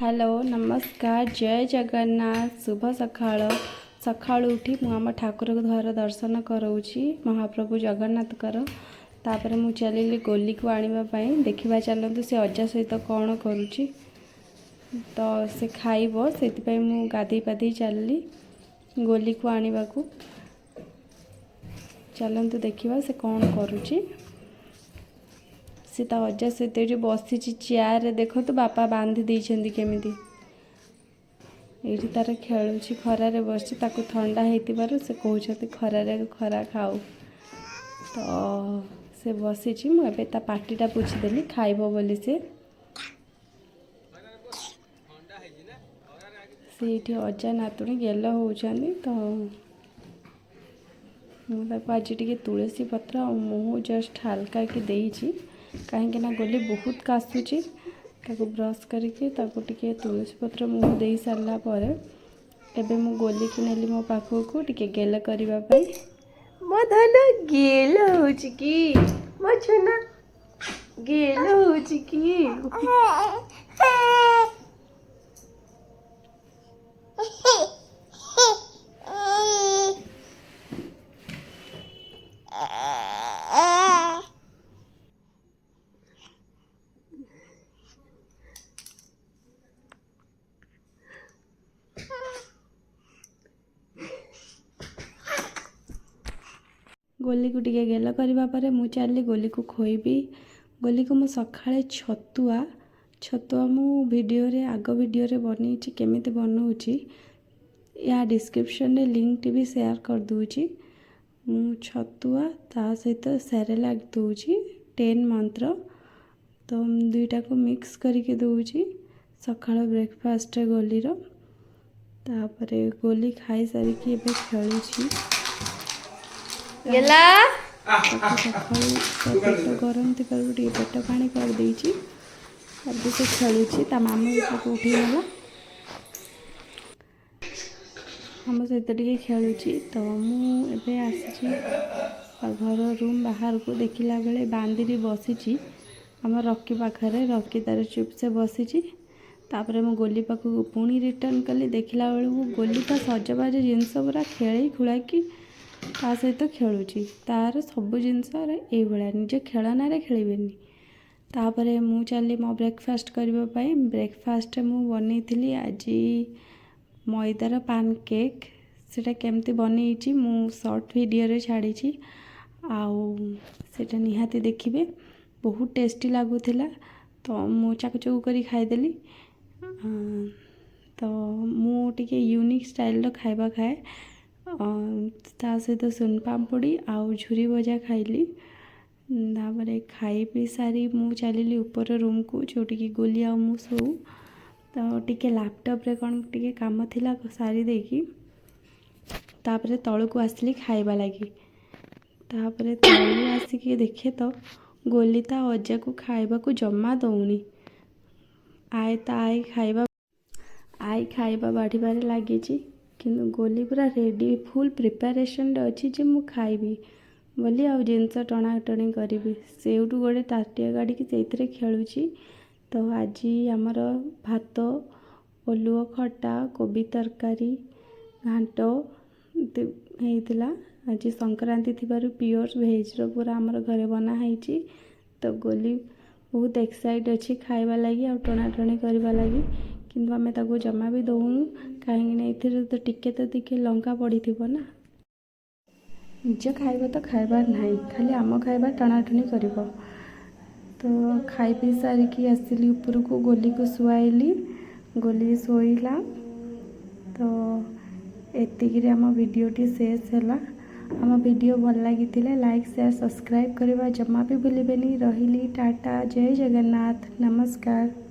Hello, ନମସ୍କାର, ଜୟ ଜଗନ୍ନାଥ, ଶୁଭ ସକାଳ। ସକାଳୁ ଉଠି ମୁଁ ଆମ ଠାକୁର ଘର ଦର୍ଶନ କରାଉଛି ମହାପ୍ରଭୁ ଜଗନ୍ନାଥଙ୍କର। ତାପରେ ମୁଁ ଚାଲିଲି ଗୋଲିକୁ ଆଣିବା ପାଇଁ। ଦେଖିବା ଚାଲନ୍ତୁ, ସେ ଅଜା ସହିତ କ'ଣ କରୁଛି। ତ ସେ ଖାଇବ, ସେଥିପାଇଁ ମୁଁ ଗାଧେଇ ପାଧେଇ ଚାଲିଲି ଗୋଲିକୁ ଆଣିବାକୁ। ଚାଲନ୍ତୁ ଦେଖିବା ସେ କ'ଣ କରୁଛି। ସେ ତା ଅଜା ସହିତ ଏଇଠି ବସିଛି ଚେୟାରରେ। ଦେଖନ୍ତୁ, ବାପା ବାନ୍ଧି ଦେଇଛନ୍ତି କେମିତି। ଏଇଠି ତାର ଖେଳୁଛି, ଖରାରେ ବସିଛି। ତାକୁ ଥଣ୍ଡା ହେଇଥିବାରୁ ସେ କହୁଛନ୍ତି ଖରାରେ ଖରା ଖାଉ। ତ ସେ ବସିଛି। ମୁଁ ଏବେ ତା ପାଟିଟା ପୋଛିଦେଲି, ଖାଇବ ବୋଲି ସେ। ସେ ଏଇଠି ଅଜା ନାତୁଣୀ ଗେଲ ହେଉଛନ୍ତି। ତ ମୁଁ ତାକୁ ଆଜି ଟିକେ ତୁଳସୀ ପତ୍ର ଆଉ ମହୁ ଜଷ୍ଟ ହାଲକା କି ଦେଇଛି, କାହିଁକି ନା ଗୋଲି ବହୁତ କାଶୁଛି। ତାକୁ ବ୍ରସ୍ କରିକି ତାକୁ ଟିକେ ତୁଳସୀ ପତ୍ର ମହୁ ଦେଇ ସାରିଲା ପରେ ଏବେ ମୁଁ ଗୋଲିକୁ ନେଲି ମୋ ପାଖକୁ ଟିକେ ଗେଲ କରିବା ପାଇଁ। ମୋ ଧନ ଗେଲ ହେଉଛି କି? ମୋ ଛୁନା ଗେଲ ହେଉଛି କି? ଗୋଲିକୁ ଟିକେ ଗେଲ କରିବା ପରେ ମୁଁ ଚାଲିଲି ଗୋଲିକୁ ଖୋଇବି। ଗୋଲିକୁ ମୁଁ ସକାଳେ ଛତୁଆ, ଛତୁଆ ମୁଁ ଭିଡ଼ିଓରେ, ଆଗ ଭିଡ଼ିଓରେ ବନେଇଛି କେମିତି ବନଉଛି। ୟା ଡିସ୍କ୍ରିପ୍ସନରେ ଲିଙ୍କଟି ବି ସେୟାର କରିଦେଉଛି। ମୁଁ ଛତୁଆ ତା ସହିତ ସେରେଲାକ୍ ଦେଉଛି 10 ମନ୍ଥର। ତ ଦୁଇଟାକୁ ମିକ୍ସ କରିକି ଦେଉଛି ସକାଳ ବ୍ରେକଫାଷ୍ଟରେ ଗୋଲିର। ତାପରେ ଗୋଲି ଖାଇସାରିକି ଏବେ ଖେଳୁଛି। ଗେଲା। ତାକୁ ସକାଳୁ ତା ପେଟ ଗରମ ଥିବାରୁ ଟିକେ ପେଟ ପାଣି କରିଦେଇଛି। ତାପରେ ସେ ଖେଳୁଛି। ତା ମାମୁଁ ବି ତାକୁ ଉଠେଇ ନେଲା, ଆମ ସହିତ ଟିକେ ଖେଳୁଛି। ତ ମୁଁ ଏବେ ଆସିଛି ଘର ରୁମ୍ ବାହାରକୁ। ଦେଖିଲା ବେଳେ ବାନ୍ଦିରି ବସିଛି ଆମ ରକି ପାଖରେ। ରକି ତାର ଚୁପ୍ ସେ ବସିଛି। ତାପରେ ମୁଁ ଗୋଲି ପାଖକୁ ପୁଣି ରିଟର୍ଣ୍ଣ କଲି। ଦେଖିଲା ବେଳକୁ ଗୋଲି ତା ସଜବାଜ ଜିନିଷ ପୁରା ଖେଳେଇ ଖୁଳାକି ତା ସହିତ ଖେଳୁଛି। ତାର ସବୁ ଜିନିଷରେ ଏଇଭଳିଆ, ନିଜ ଖେଳନାରେ ଖେଳିବେନି। ତାପରେ ମୁଁ ଚାଲିଲି ମୋ ବ୍ରେକଫାଷ୍ଟ କରିବା ପାଇଁ। ବ୍ରେକଫାଷ୍ଟରେ ମୁଁ ବନେଇଥିଲି ଆଜି ମଇଦାର ପାନ୍ କେକ୍। ସେଇଟା କେମିତି ବନେଇଛି ମୁଁ ସର୍ଟ ଭିଡ଼ିଓରେ ଛାଡ଼ିଛି, ଆଉ ସେଇଟା ନିହାତି ଦେଖିବେ। ବହୁତ ଟେଷ୍ଟି ଲାଗୁଥିଲା, ତ ମୁଁ ଚାକୁ ଚାକୁ କରି ଖାଇଦେଲି। ତ ମୁଁ ଟିକେ ୟୁନିକ୍ ଷ୍ଟାଇଲ୍ର ଖାଇବା ଖାଏ। ତା ସହିତ ସୁନପାମ୍ପୁଡ଼ି ଆଉ ଝୁରି ଭଜା ଖାଇଲି। ତାପରେ ଖାଇ ପିଇ ସାରି ମୁଁ ଚାଲିଲି ଉପର ରୁମ୍କୁ, ଯେଉଁଠିକି ଗୋଲି ଆଉ ମୁଁ ଶୋଉ। ତ ଟିକେ ଲ୍ୟାପଟପ୍ରେ କ'ଣ ଟିକେ କାମ ଥିଲା, ସାରି ଦେଇକି ତାପରେ ତଳକୁ ଆସିଲି ଖାଇବା ଲାଗି। ତାପରେ ତଳକୁ ଆସିକି ଦେଖେ ତ ଗୋଲି ତା ଅଜାକୁ ଖାଇବାକୁ ଜମା ଦେଉନି। ଆଏ ତା ଆଈ ଖାଇବା, ଆଈ ଖାଇବା ବାଢ଼ିବାରେ ଲାଗିଛି, କିନ୍ତୁ ଗୋଲି ପୁରା ରେଡ଼ି, ଫୁଲ୍ ପ୍ରିପାରେସନ୍ରେ ଅଛି ଯେ ମୁଁ ଖାଇବି ବୋଲି ଆଉ ଜିନିଷ ଟଣାଟଣି କରିବି। ସେଇଠୁ ଗୋଟେ ତାଟିଆ କାଢ଼ିକି ସେଇଥିରେ ଖେଳୁଛି। ତ ଆଜି ଆମର ଭାତ, ଓଲୁଅ ଖଟା, କୋବି ତରକାରୀ, ଘାଣ୍ଟ ହେଇଥିଲା। ଆଜି ସଂକ୍ରାନ୍ତି ଥିବାରୁ ପିଓର ଭେଜ୍ର ପୁରା ଆମର ଘରେ ବନା ହେଇଛି। ତ ଗୋଲି ବହୁତ ଏକ୍ସାଇଟ୍ ଅଛି ଖାଇବା ଲାଗି ଆଉ ଟଣାଟଣି କରିବା ଲାଗି, କିନ୍ତୁ ଆମେ ତାକୁ ଜମା ବି ଦେଉନୁ, କାହିଁକିନା ଏଥିରେ ତ ଟିକେ ତ ଟିକେ ଲଙ୍କା ପଡ଼ିଥିବ ନା। ନିଜ ଖାଇବା ତ ଖାଇବାର ନାହିଁ, ଖାଲି ଆମ ଖାଇବା ଟଣାଟଣି କରିବ। ତ ଖାଇ ପିଇ ସାରିକି ଆସିଲି ଉପରକୁ, ଗୋଲିକୁ ଶୁଆଇଲି, ଗୋଲି ଶୋଇଲା। ତ ଏତିକିରେ ଆମ ଭିଡ଼ିଓଟି ଶେଷ ହେଲା। ଆମ ଭିଡ଼ିଓ ଭଲ ଲାଗିଥିଲେ ଲାଇକ୍, ସେୟାର, ସବସ୍କ୍ରାଇବ୍ କରିବା ଜମା ବି ଭୁଲିବେନି। ରହିଲି, ଟାଟା, ଜୟ ଜଗନ୍ନାଥ, ନମସ୍କାର।